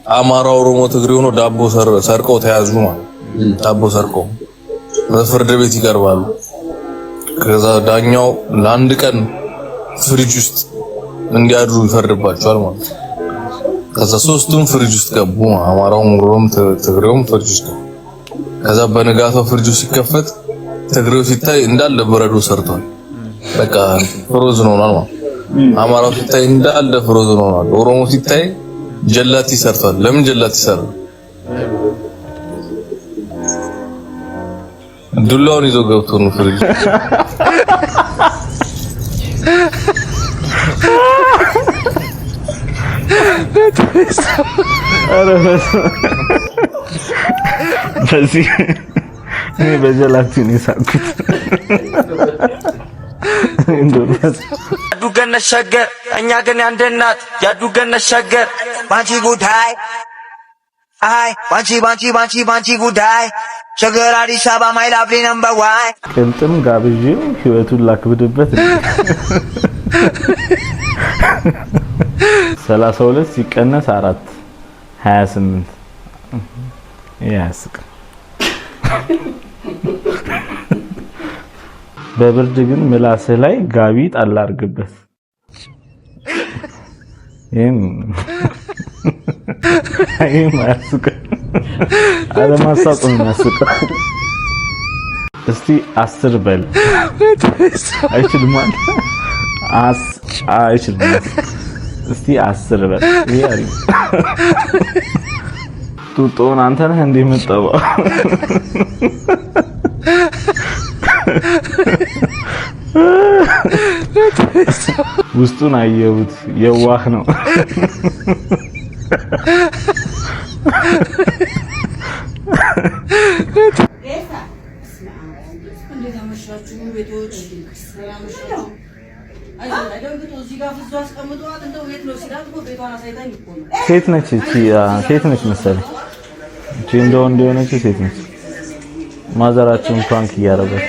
አማራ፣ ኦሮሞ፣ ትግሬ ሆኖ ዳቦ ሰርቀው ተያዙ ማለት ዳቦ ሰርቀው በፍርድ ቤት ይቀርባሉ። ከዛ ዳኛው ለአንድ ቀን ፍሪጅ ውስጥ እንዲያድሩ ይፈርድባቸዋል ማለት ነው። ከዛ ሶስቱም ፍሪጅ ውስጥ ገቡ። አማራውም፣ ኦሮሞም፣ ትግሬውም ፍሪጅ ውስጥ ገቡ። ከዛ በንጋታው ፍሪጁ ሲከፈት ትግሬው ሲታይ እንዳለ በረዶ ሰርቷል። በቃ frozen ሆኗል ማለት። አማራው ሲታይ እንዳለ frozen ሆኗል። ኦሮሞ ሲታይ ጀላቲ ሰርቷል። ለምን ጀላቲ ሰራ? ዱላውን ይዞ ገብቶ ነው ፍሪጅ። በዚህ እኔ በጀላቲ ነው የሳቅኩት። ያዱገነት ሸገር እኛ ግን ያንድ እናት ያዱገነት ሸገር ባንቺ ጉዳይ አይ ባንቺ ባንቺ ባንቺ ባንቺ ጉዳይ ሸገር አዲስ አበባ my lovely number one። ቅልጥም ጋብዤው ህይወቱን ላክብድበት። 32 ሲቀነስ 4 28። ይሄ አያስቅም። በብርድ ግን ምላስህ ላይ ጋቢ ጣል አድርግበት። ይሄም ይሄም አያስቅም። አለማሳቅ ነው የሚያስቀው። እስቲ 10 በል። አይችልም አለ። አስ አይችልም። እስቲ 10 በል። ይሄ አሪፍ። ጡጦውን አንተ ነህ እንዴ የምትጠባው? ውስጡን አየሁት። የዋህ ነው። ሴት ነች እቺ፣ ሴት ነች መሰለኝ። እቺ እንደው እንደሆነች ሴት ነች። ማዘራችን prank እያደረገች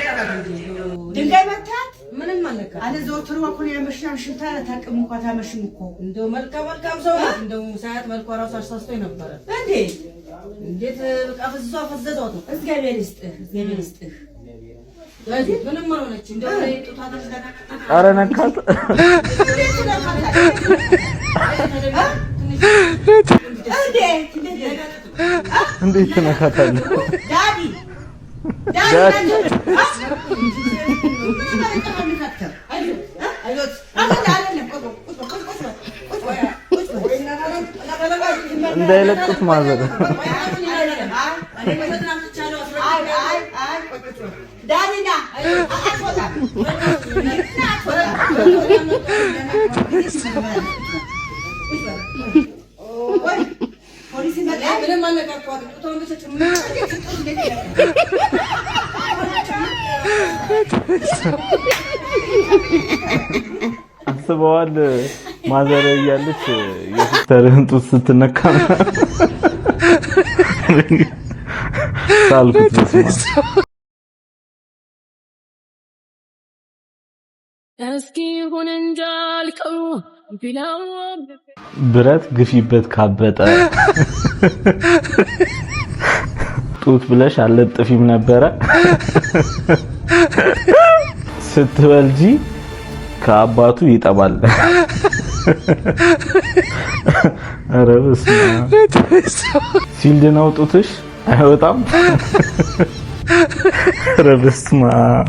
ድንጋይ መታት። ምንም አልነካም። አለ ዘወትር እኮ ነው ያመሽናል። ሽንታ ታውቅም እንኳ ታመሽም እኮ እንደው መልካም መልካም ሰው ናት። እንደው ሳያት መልኳ ራሱ አሳስቶኝ ነበረ። እንዴ እንዴት በቃ ፍዟ ፈዘዟት ነው። እግዚአብሔር ይስጥህ፣ እግዚአብሔር ይስጥህ። ስለዚህ ምንም አልሆነች። እንደው ጡቷ ኧረ ነካት። እንዴት ትነካታለህ? ዳዲ ዳዲ እንዳይለቁት ማዘር ምንም አልነካኳትም። ጡቷን ብቻ አስበዋል። ማዘር እያለች የ sister ህን ጡት ስትነካ ሳልኩት። በስመ አብ። እስኪ ይሁን እንዳልከው ቢለው ብረት ግፊበት ካበጠ ጡት ብለሽ አልለጥፊም ነበረ። ስትበልጂ ከአባቱ ይጠባል። ኧረ በስመ አብ። ሲልድ ነው ጡትሽ አይወጣም። ኧረ በስመ አብ።